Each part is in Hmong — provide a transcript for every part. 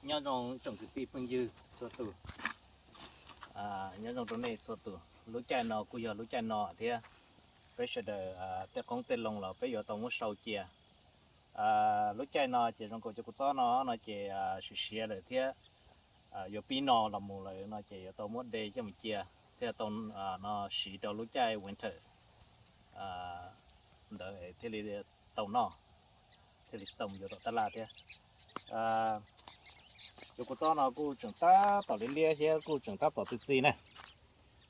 Nyob zoo tsoom kwv tij phooj ywg txhua tus, nyob zoo rau nej txhua tus. Lub caij no kuj yog lub caij no thiab, peb sawv daws tej qoob tej loo los peb yuav tau muab sau cia. Lub caij no ces zoo nkaus cov kua txob no no ces siav siav lawm thiab, yuav pib no los mus lawm no ces yuav tau muab de coj mus cia thiaj tau no siv rau lub caij winter ntawd thiaj li tau noj, thiaj li tsis tau mus yuav tom tab laj thiab. Cov kua txob no kuj tseem tab tom liab liab thiab kuj tseem tab tom txi txi na.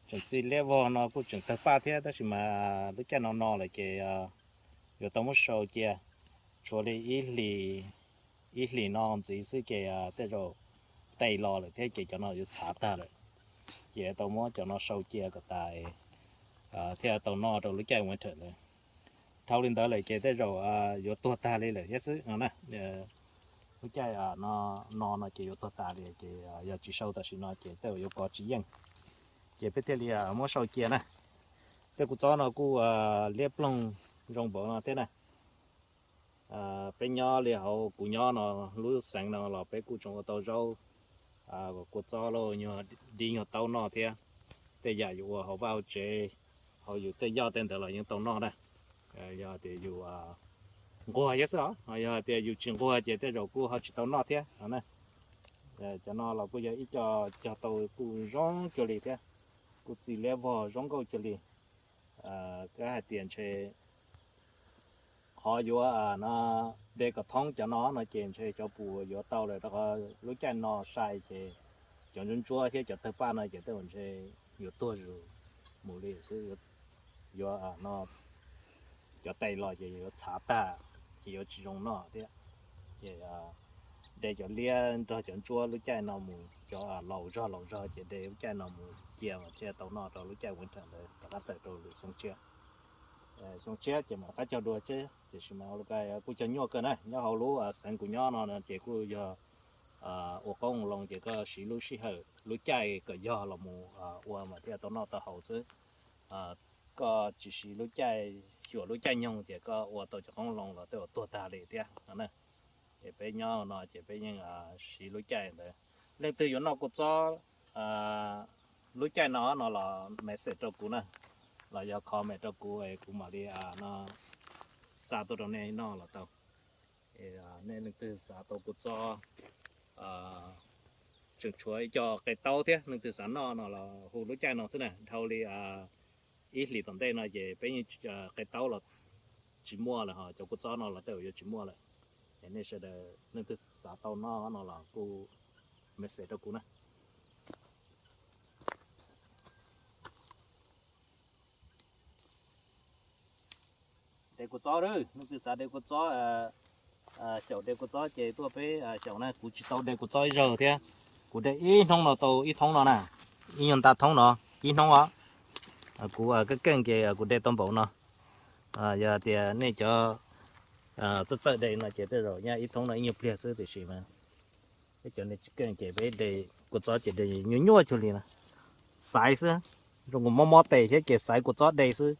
Tseem txi liab vog no kuj tseem tawg paj thiab, tab sis mas lub caij no no lawm ces yuav tau muab sau cia. Tshuav li ib hlis, ib hlis no ntxiv xwb ces tej zaum tes los lawm thiab ces cov no yuav txhav tag lawm. Ces tau muab cov no sau cia kom tas thiaj tau noj rau lub caij winter ntawd. Dhau li ntawd lawm ces tej zaum yuav tuag tag li lawm thiab xwb no na. Lub caij no no ces yuav tuag tas li ces yog tsis sau tam sim no ces tej zaum yuav kov tsis yeej. Ces peb thiaj li muab sau cia na. Tej kua txob no kuj liab ploog zoo npaum no thiab na. Peb nyob li hauv kuv nyob no, lub xeev no los peb kuj tseem ua tau zaub, kua txob los nyuag dib nyuag taub noj thiab. Tej yam yus ua hauv vaj hauv tsev, hauv yus tej yoj tej ntawd los yeej tau noj na. Yog tias yus nquag thiab xwb os, yog tias yus tsis nquag ces tej zaum kuj ho tsis tau noj thiab no na. Cov no los kuj yog ib co cog tau kuj zoo cuag li thiab, kuj txi liab vog zoo nkauj cuag li. Kab hais tias ntshe qhov yuav no de kom thoob cov no no ces ntshe cov pus yuav tau lawm, rau qhov lub caij no sai ces cov ntsuab ntsuab thiab cov tawg paj no ces tej zaum ntshe yuav tuag zus mus li xwb. Yuav no cov tes los ces yuav txhav tag, ces yuav tsis zoo noj thiab. Ces de cov liab nrog cov ntsuab lub caij no mus, cov laus zog laus zog ces de lub caij no mus cia mas thiaj tau noj rau lub caij winter ntawd rov qab tawm rau lwm xyoo tshiab. Xyoo tshiab ces mam rov qab cog dua thiab, tiam sis mas kuj cog nyuaj kawg na. Nyob hauv lub xeev kuv nyob no ces kuj yog ua qoob loo ces koj siv lub sij hawm lub caij kom yog los mus ua mas thiaj tau noj tau haus xwb. Koj tsis siv lub caij, xyuam lub caij nyoog ces koj ua tau cov qoob loo los tej zaum tuag tag li thiab no na. Ces peb nyob no ces peb yeej siv lub caij ntawd. Leej twg yuav noj kua txob lub caij no no los message rau kuv na, los yog comment rau kuv es kuv mam li no xa tuaj rau nej noj los tau. Nej leej twg xav tau kua txob, tseem tshuav ib co qe taub thiab, leej twg xav noj no los hu lub caij no xwb na. Dhau li ib hlis tom ntej no ces peb yeej qe taub los tsis muaj lawm, ho cov kua txob no los tej zaum yuav tsis muaj lawm. Es nej sawv daws leej twg xav tau noj no los kuj message rau kuv na. De kua txob, leej twg xav de kua txob, xyaum de kua txob ces tuaj peb xyaum na. Kuv tsis tau de kua txob ib zaug thiab, kuv de ib hnub no tau ib thoob no na, ib nyuag nta thoob no, ib hnub os. Kuv keej keej ces kuv de tau npaum no. Yog tias nej cov txawj txawj de no ces tej zaum nyaj ib thoob no ib nyuag pliag xwb, tiam sis mas peb cov neeg tsis keej ces peb de kua txob ces de nyuaj nyuaj cuag li na, xaiv xwb, zoo nkaus mob mob tes thiab ces xaiv kua txob de xwb.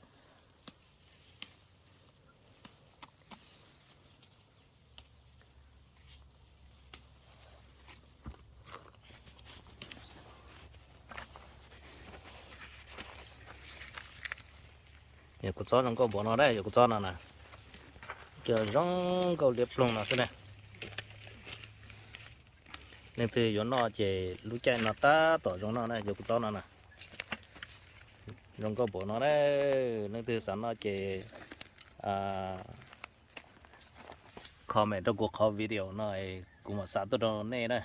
Yog kua txob zoo nkauj npaum no na, yog kua txob no na, cov zoo nkauj liab ploog no xwb na. Leej twg yuav noj ces lub caij no tab tom zoo noj na, yog kua txob no na. Zoo nkauj npaum no na, leej twg xav noj ces comment rau kuv qhov video no, kuv mam xa tuaj rau nej na.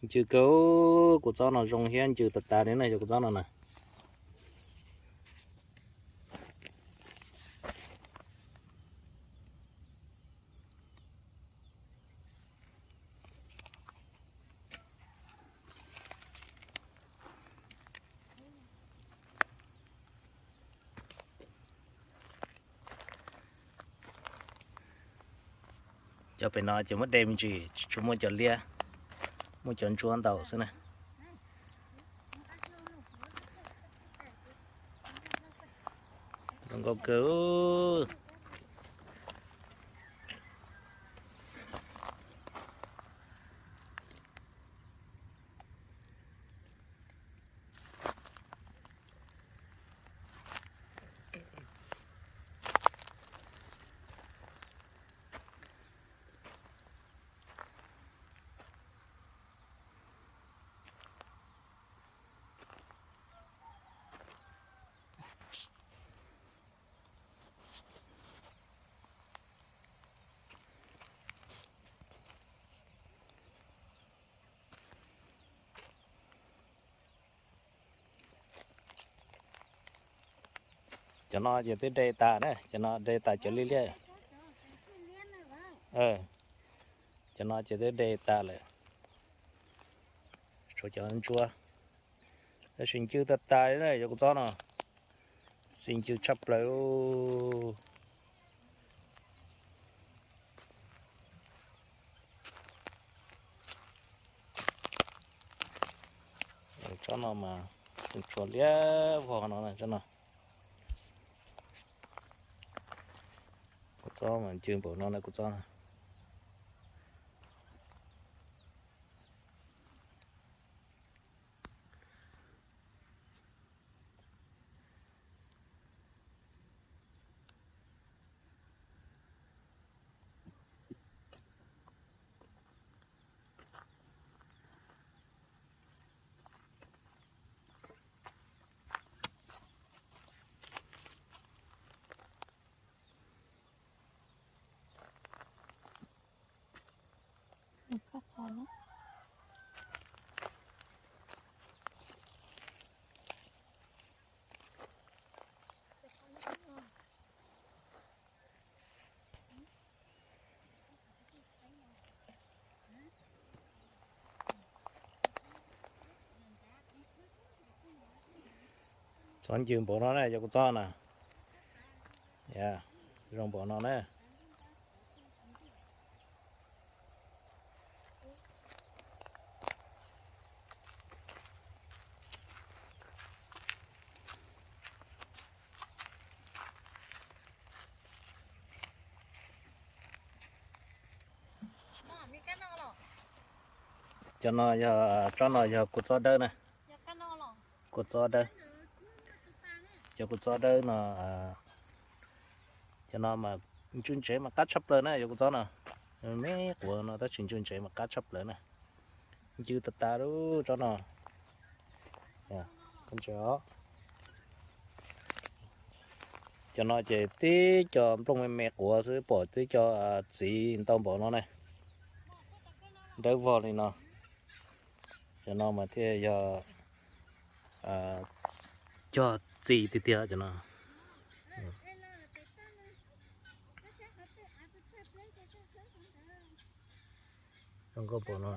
Ncw kawg, kua txob no zoo thiab ncw tas tas li na, yog kua txob no na. Cov pem no ces muab de me ntsis, tsis tshua muaj cov liab, muaj cov ntsuab ntau xwb na. Zoo nkauj kawg. Cov no ces twb de tas na, cov no de tas cov liab liab. Cov no ces twb de tas lawm, tshuav cov ntsuab. Tab sis ncw tag tas li na, cov kua txob no, xis ncw tshaj plaws li. Tsob no mas tshuav liab vog no, tsob no. Kua txob mas ncw npaum no na, kua txob. Txhob ncw npaum no na, cov kua txob na. Zoo npaum no na. Cov no yog, tsob no yog kua txob dawb na. Kua txob dawb. Cov kua txob dawb no, cov no mas ncw ntsev mas qab tshaj plaws na, cov kua txob no. Me quav no tab sis ncw ntsev mas qab tshaj plaws na. Ncw tas tas lub tsob no. Cov no ces tib co nplooj me me quav xwb, pom tib co txiv ntau npaum no ne. Dawb vog li no. Cov no mas thiaj yog cog txiv tiag tiag cov no. Zoo nkauj npaum no.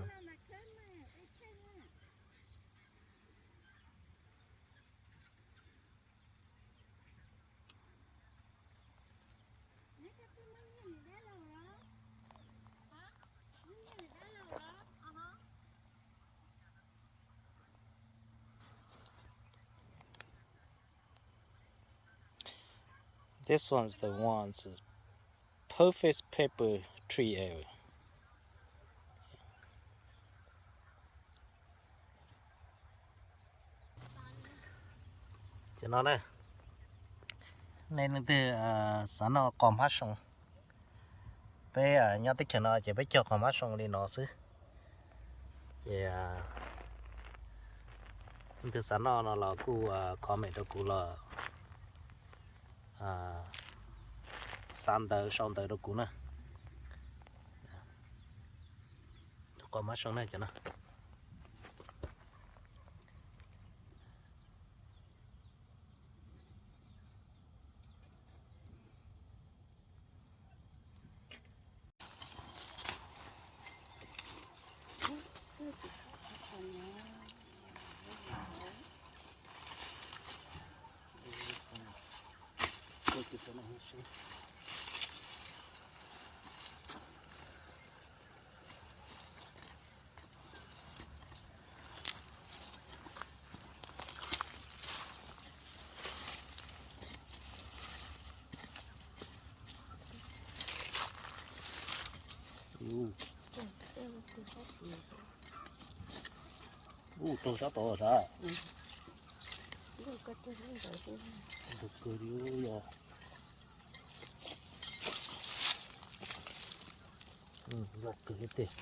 This one's the one's perfect pepper tree area. Ces no ne, nej leej twg xav noj qos hmab soo, peb nyob teb chaws no ces peb cog qos hmab soo li no xwb. Ces leej twg xav noj no los kuj comment rau kuv los xa ntawv sau ntawv rau kuv na. Qos hmab soo na cov no. Ub, raug sab tod sav. Ntug kawg li yog. Loj kawg tiag.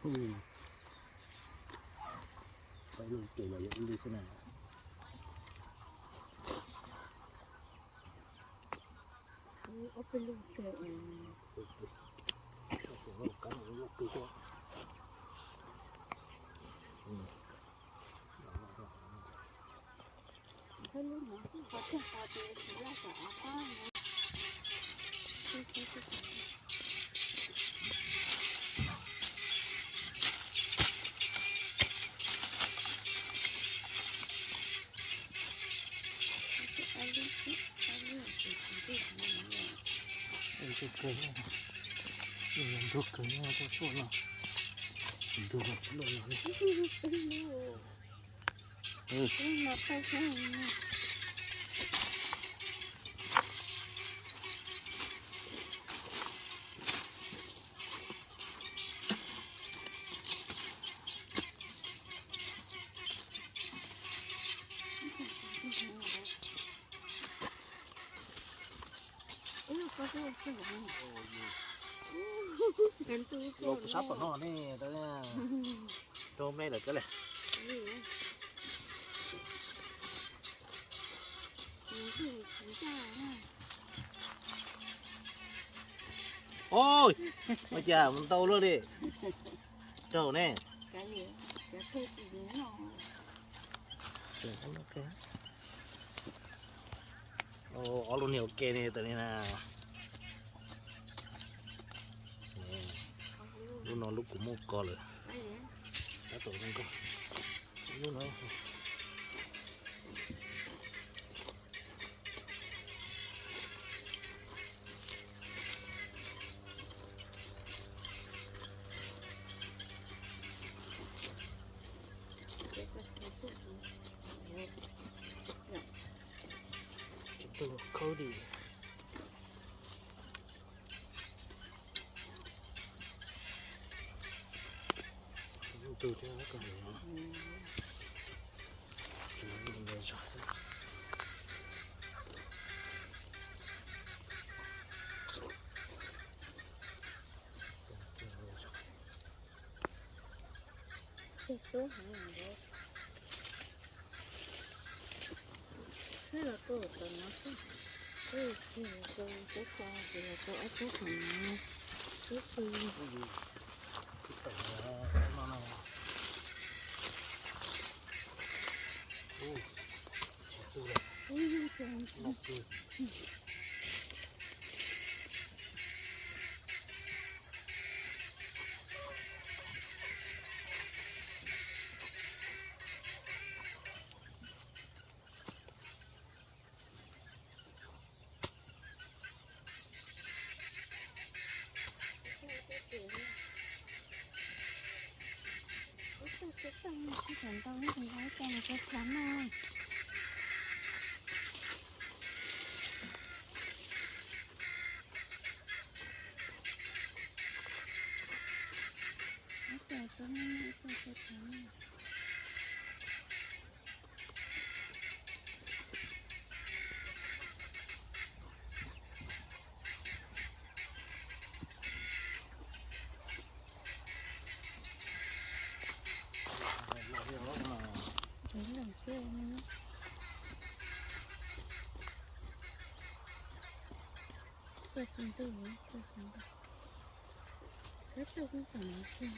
Peb lub ces los yog ib lub xwb na. Ntug kawg, ntug kawg, ntug no. Los kuv sab tom no ne, rau me lawm kawg le. Oj, ua cas mus ntau luaj li. Raug ne. Ob lub niag ua ke ne, tam li na. Lub no lub kuv muab ko lawm. Tab tom zoo nkauj. Lub no. Tus Cody. Tus thiab koj. Twb los tuaj tom no xwb. Twb los tuaj teb tso, ces los tau ob tsob tom no. Twb pw. Tuaj tsis ntuj, tuaj tsis ntuj. Kab tuaj kuj tom no kiag.